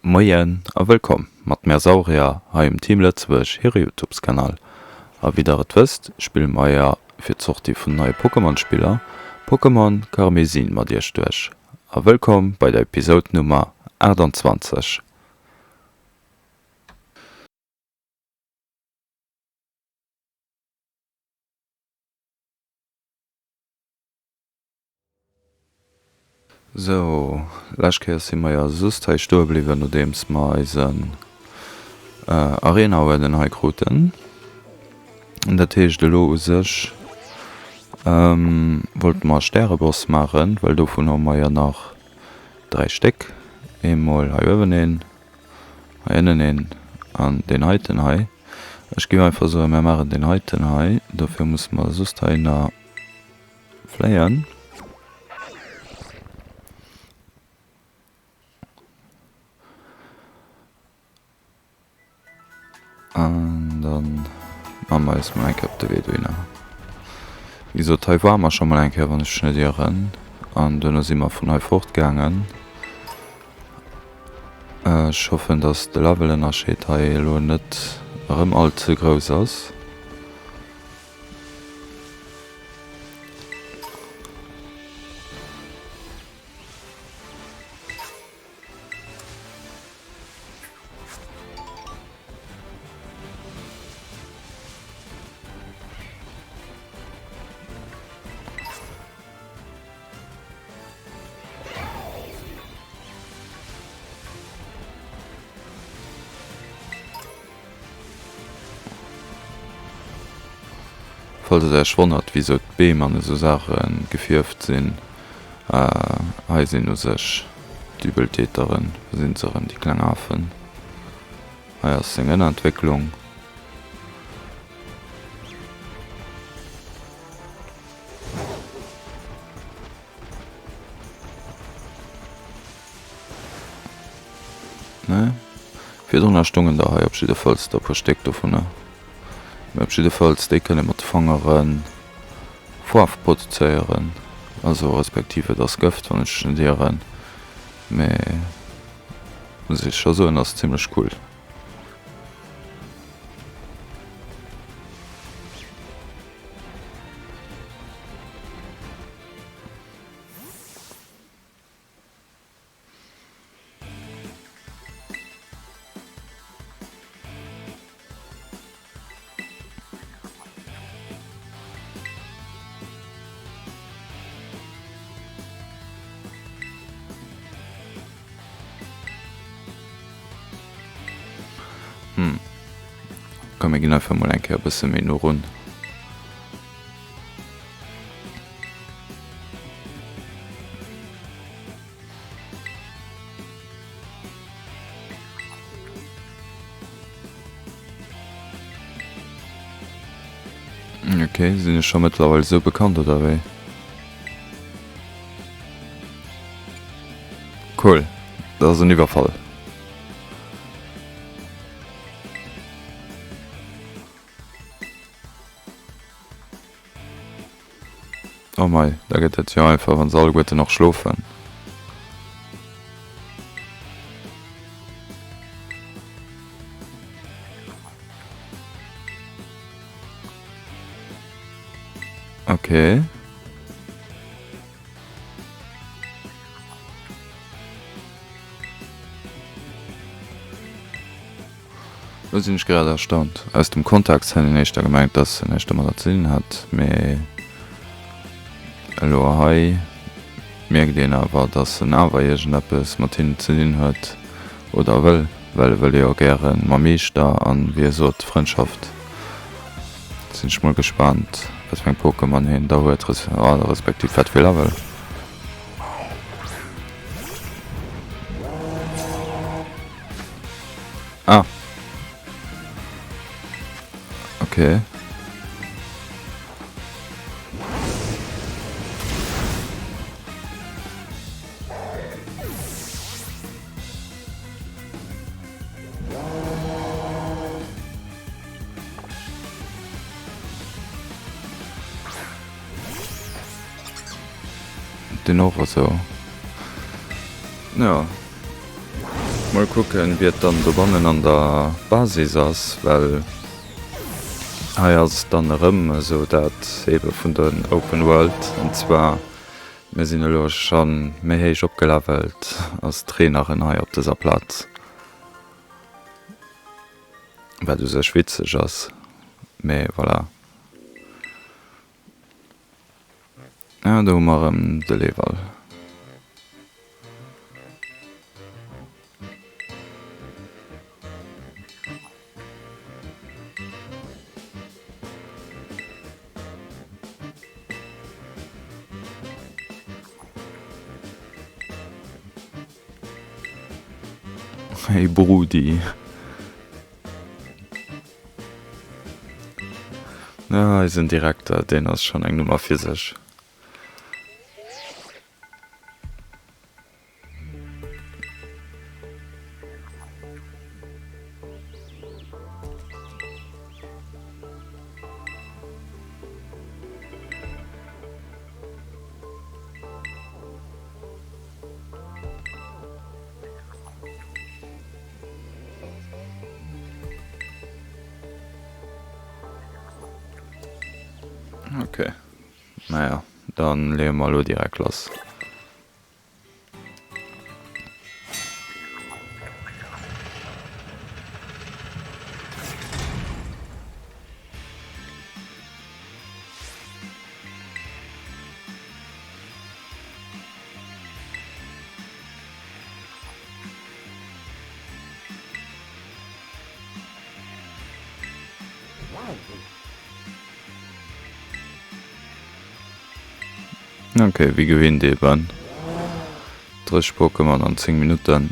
Moien a wëllkomm mat mär Saurier hei um Team Lëtzebuerg hire Youtubes Kanal. A wéi der et wësst spille mer jo fir d'Sortie vun neie Pokémon Spiller Pokémon Karmesin mat iech duerch. A wëllkomm bei der Episode Nummer 28. Sou, lescht Kéier si mer jo just hei stoe bliwwen, nodeems mer eisen Arena-Uerden hei kruten. Dat heescht, elo u sech wollte mer Stäreboss maachen, well dovun hu mer jo nach 3 Stéck. Eemol hei uewen een, hei ënnen een an deen heiten hei. Ech géif einfach soen, mer maachen deen heiten hei. Dofir musse mer just heihinner Fléien. An dann maache mer eis mol eng Kéier op de Wee dohinner. Wéi gesot, hei ware mer scho mol eng Kéier, wann ech mech net ieren. An duerno si mer vun hei fortgaangen. Ech hoffen, dass de Levelënnerscheed hei elo net erëm all ze grouss ass. Falls et Äech wonnert wisou d'Beem an esou Saache gefierft sinn, hei sinn u sech d'Übeltäteren, wou sinn se erëm, déi kleng Afen. Hei ass seng Ënnerentwécklung. Ne? Virdrunner stungen der hei op jiddefalls der e puer Stéck dovunner. Mee op jiddefalls, déi kënne mat de Fangere Faarf produzéieren. Also respektiv et ass Gëft, wann ech mech net ieren. Mee muss ech scho soen, ass zimlech cool. Hm. Komm mir ginn einfach mol eng Kéier e bësse méi no run. Ok, sinn ech scho mëttlerweil esou bekannt oder wéi? Cool, dat ass en Iwwerfall. Oh mei, da gëtt et jo einfach, wann se alleguerten och schlofen. Okay. Lo sinn ech grad erstaunt. Aus dem Kontext hätt een éischter gemengt, dass en näischt domadder ze dinn hätt, mee elo hei mierkt een awer, dass en awer iergendeppes mat hinnen ze dinn huet oder wëll, well e wëll jo gäre mam Meeschter an, wéi e sot, Frëndschaft. Sinn ech mol gespaant, wat fir eng Pokémon hien da huet, respektiv wat fir Level. Ah. Okay. Den och esou. Ja. Mol kucken wéi et dann dobannen an der Basis ass, well hei ass et dann erëm esou dat ebe vun den Open World, an zwar mir sinn elo scho méi héich opgelevelt als Traineren hei op dëser Plaz, wat u sech witzeg ass, mee voilà. Ah, do hu mer erëm de Level. Hey Brudi. Ah, eisen Direkter, deen ass schonn eng Nummer fir sech. Ok, naja, dann leeë mer elo direkt lass. Ok, wéi gewinnt eben 30 Pokémon an 10 Minutten.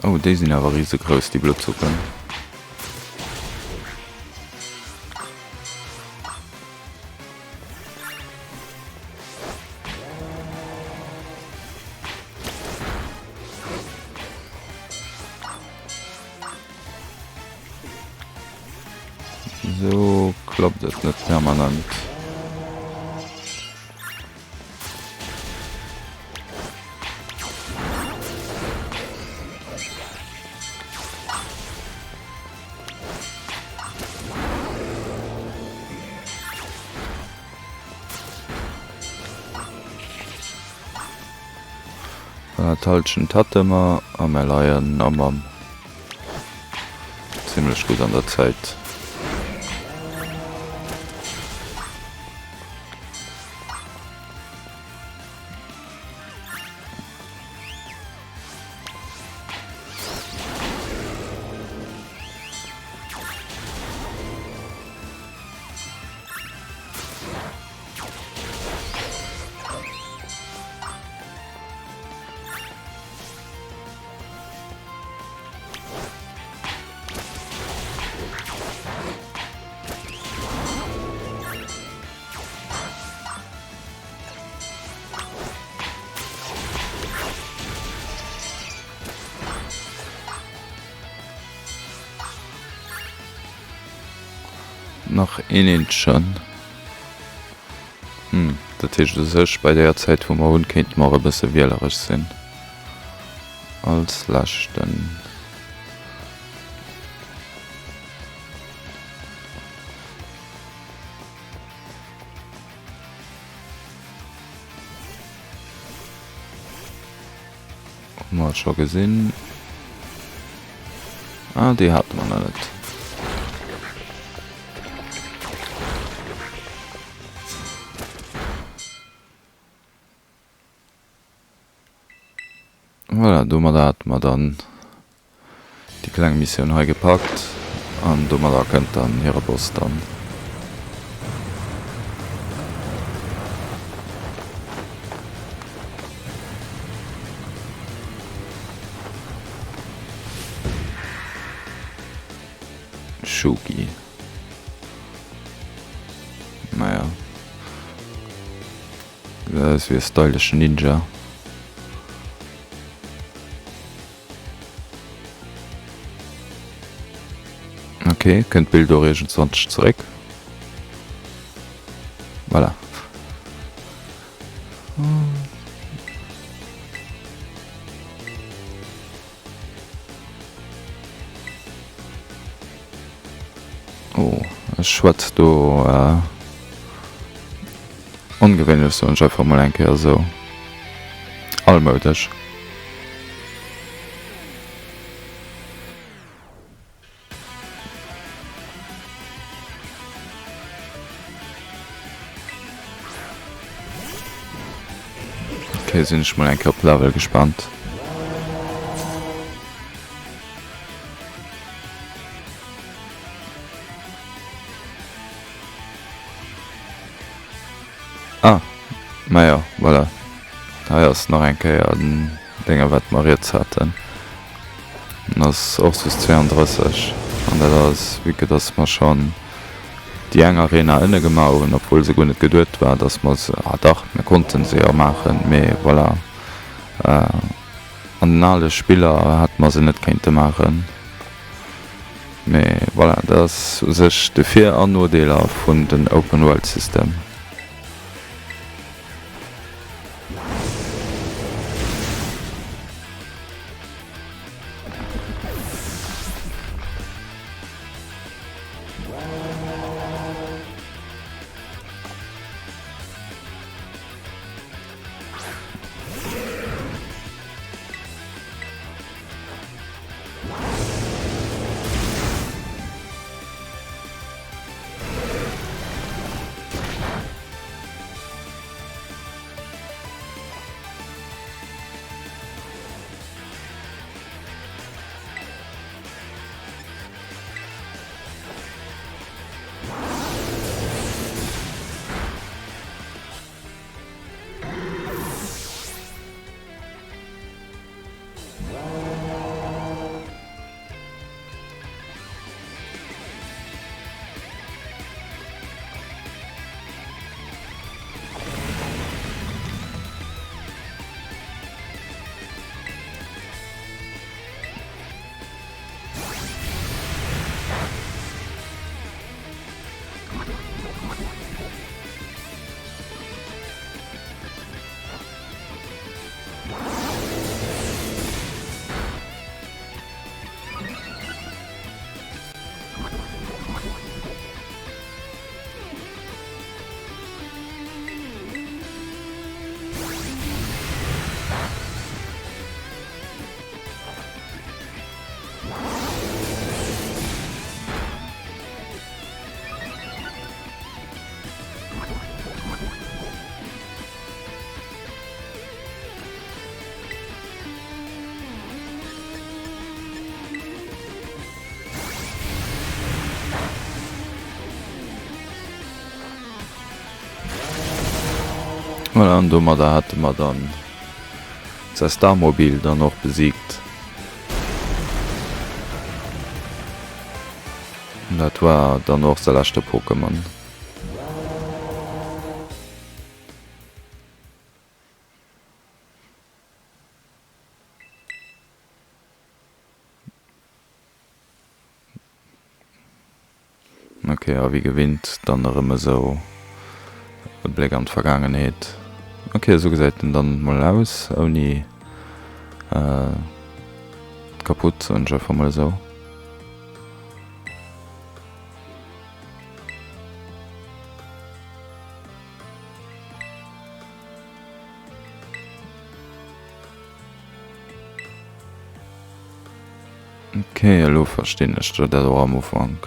Oh, déi sinn awer riesegrouss, déi Bluttzucken. Sou klappt et net permanent. Voilà, d'Hallschent hatte mer a mer leien ëmmer zimlech gutt an der Zäit. Nach een eenzegen. Hm, dat heescht u sech, bei deeër Zäit wou mer hunn, kéinte mer och e bësse wieleresch sinn. Als leschten. Hu mer scho gesinn. Ah, déi hate mer nach net. Voilà, domadder hate mer dann déi kleng Missioun hei gepackt an domadder kënnt dann hire Boss dann. Shugi. Naja. Gesäit aus wéi e styleschen Ninja. Ok, kënnt d'Bild och iergendzwann zeréck. Voilà. Oh, ech schwätz do ongewéinlech, soen ech einfach mol eng Kéier esou almoudesch. Ok, sinn ech mol eng Kéier op Level gespannt. Ah, majo, voilà. Hei ass nach eng Kéier den Dénger wat mer riets haten. En ass och just 32 an dat ass, vue que dass mer schonn déi eng Arena ënne gemaach hunn, obwuel se guer net geduet war, dass mer se, ah dach, mir konnten se jo maachen, mee voilà, an den ale Spiller hätte mer se net kéinte maachen. Mee voilà, dat ass u sech de Vir an Nodeeler vun den Open World System. Voilà, an domadder hätte mer dann d'Starmobil dann och besiegt. Dat war dann och de leschte Pokémon. Ok, a wéi gewinnt dann erëm esou e Bléck an d'Vergaangenheet. Ok, esou gesäit en dann mol aus ouni d'Kaputt, soen ech einfach mol esou. Ok, elo verstinn ech dat och am Ufank.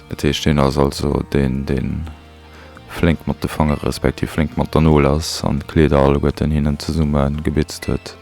Dat heescht, hien ass also deen, dee flénk mat de Fangere respektiv flénk mat der Nol ass an d'Kleeder alleguerten hinnen zesumme gebitzt huet.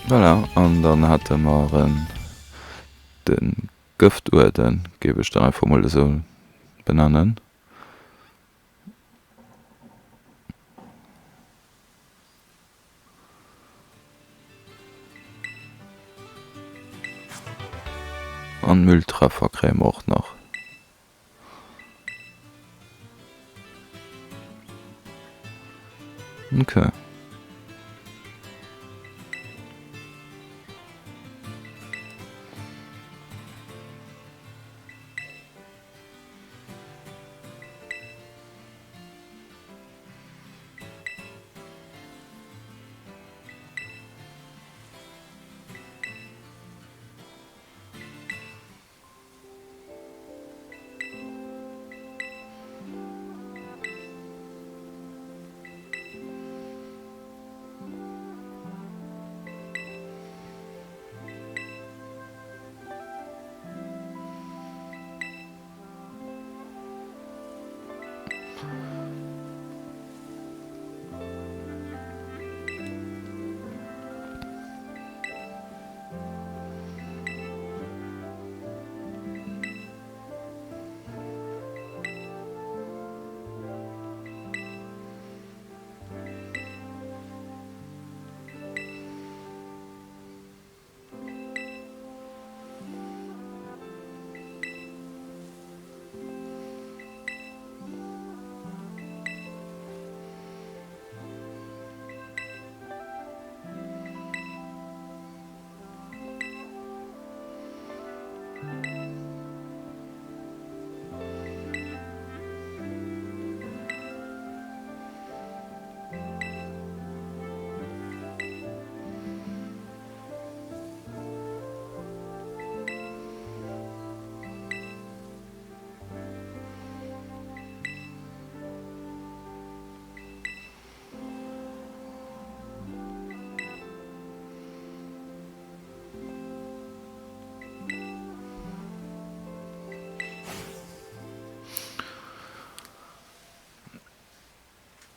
Voilà, an dann hate mer erëm de Gëftuerden, géif ech dann einfach mol esou benennen. An Mülltreffer kréie mer och nach. Okay.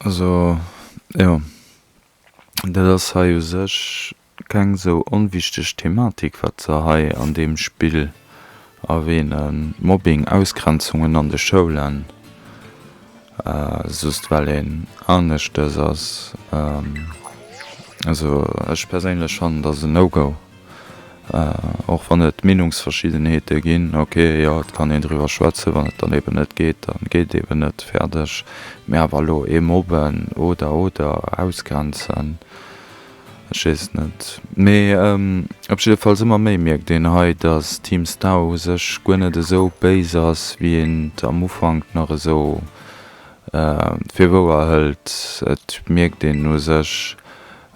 Also jo, dat ass hei u sech keng sou onwichteg Thematik wat se hei an deem Spill erwähnen, Mobbing, Ausgrenzungen an de Schoulen, just well een aneschtes ass. Also ech perséinlech fannen dat ass en No-Go. Och wann et Meenungsverschiddenheete ginn, ok, jo, et kann een driwwer schwätzen, wann et dann eben net geet, da geet et eben net, fäerdeg. Mee awer elo ee mobben oder oder ausgrenzen, ech weess et net. Mee op jiddefalls ëmmer méi mierkt een hei, datt Team Star u sech guer net esou béis ass, wéi een et am Ufank nach esou fir wouer hëlt. Et mierkt een u sech,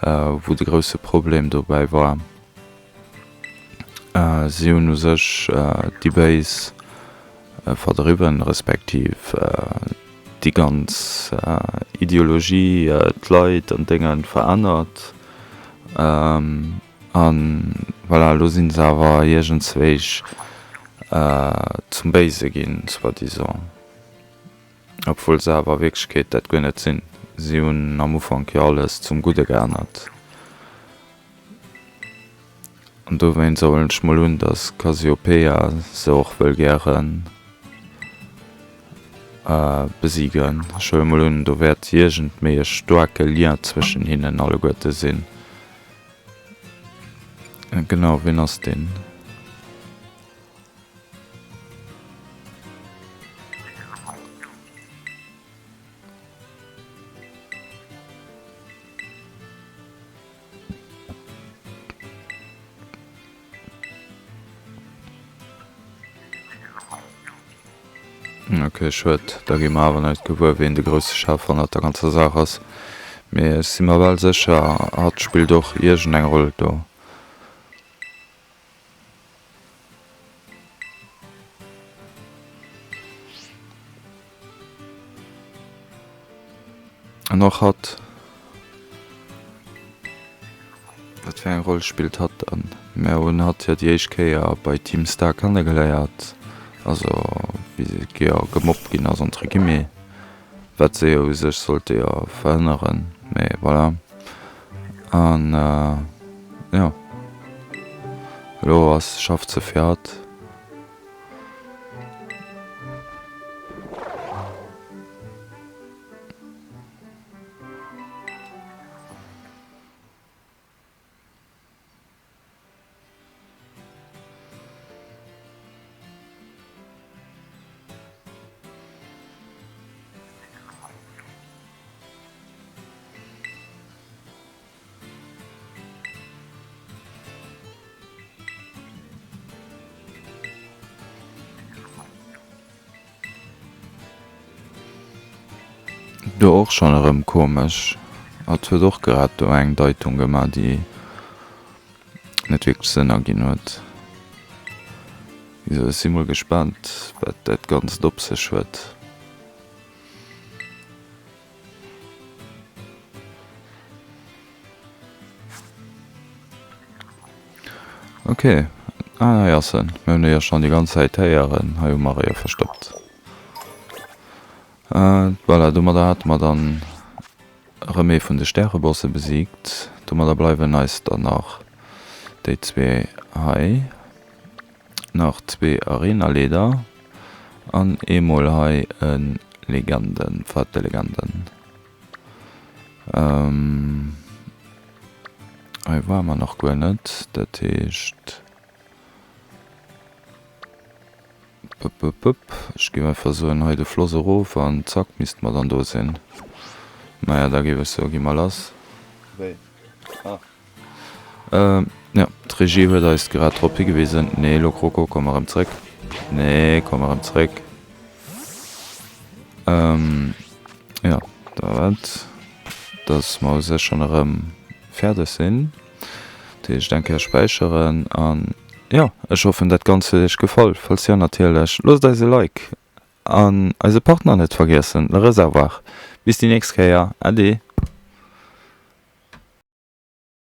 wou de grousse Problem dobäi war. Si hunn u sech déi Béis verdriwwen, respektiv déi ganz Ideologie, d'Leit an Dénge verännert. A voilà, elo si se awer iergendzwéich zum Béise ginn, soi-disant. Obwuel se awer a Wierklechkeet dat guer net sinn. Si hunn am Ufank jo alles zum Gudde geännert. An dowéinst huelen ech mol un, dass Cassiopeia se och wëll gäre besiegen. Ech huele mol un, do wäert iergendméi e staarke Lien zwëschen hinnen alleguerte sinn. Genau, wien ass deen? Ok, schued, da gi mer awer net gewuer, wien de grousse Chef hannert der ganzer Saach ass. Mee ech si mer bal sécher, hatt spillt och iergendeng Roll do. An och hatt. Wat fir eng Roll spillt hatt dann? Mär hunn hatt jo déi éischt Kéier bei Team Star kennegeléiert, also wéi se jo gemobbt ginn ass entre guillemets, wat se jo u sech sollte jo verhënneren, mee voilà. An jo. Elo ass, schafft se fir hatt. Do och schon erëm komesch. Hatt huet och grad do eng Deitung gemaach, déi net wierklech Sënn erginn huet. Ech si mol gespaant, wat dat Ganzt op sech huet. Ok, ah hei ass en. Mir hunn e jo schonn déi ganz Zäit héieren. Hei hu mer e jo verstoppt. Voilà, domadder hate mer dann erëm ee vun de Stärebosse besiegt. Domadder bleiwen eis dann nach déi zwee hei. Nach zwee Arenaleeder an eemol hei e Legenden, Pfad der Legenden. Hei ware mer nach guer net, dat heescht, bëp bëp bëp, ech géif einfach soen, hei de Floss erof an zack misste mer dann do sinn. Maja, da géif ech soen, gi mer lass. Wéi? Ah. Jo, d'Regie huet eis grad drop higewisen. Nee, elo Kroko, komm erëm zréck. Nee, komm erëm zréck. Jo, dat, dass mer u sech schonn erëm fäerdeg sinn. Dat heescht, eng Kéier späicheren an jo, ech hoffen, dat Ganzt huet iech gefall. Falls jo, natierlech, loosst eis e Like an eise Partner net vergiessen, Le Reservoir. Bis déi nächst Kéier, Ade.